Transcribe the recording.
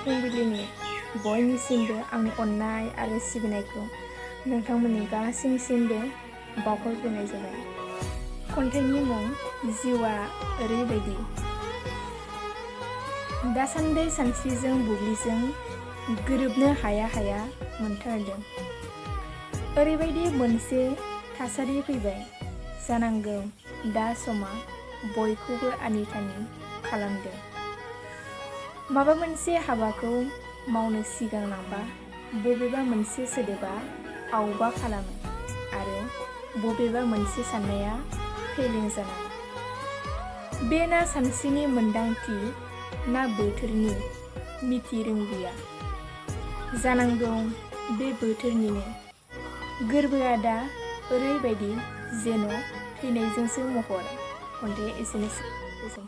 फुंबिलिनि बयनिसिमबो आंनि अननाय आरो सिबिनायखौ नोंथांमोननि गासैनिसिमबो बावहरग्रोनाय जाबाय। खन्थाइनि मुं जिउआ ओरैबायदि। दासान्दि सानस्रिजों बुब्लिजों गोरोबनो हाया हाया मोनथारदों। ओरैबायदि मोनसे थासारि फैबाय, जानांगौ दा समा बयखौबो आनि-थानि खालामदों। माबा मोनसे हाबाखौ मावनो सिगांलांबा बबेबा मोनसे सोदोबा आवबा खालामो आरो बबेबा मोनसे साननाया फेलें जानाङो। बे ना सानस्रिनि मोन्दांथि ना बोथोरनि मिथि रोंगौया? जानांगौ बे बोथोरनिनो। गोरबोआ दा ओरैबायदि जेन' थैनायजोंसो महर। खन्थाइया एसेनोसै। गोजोन्थों।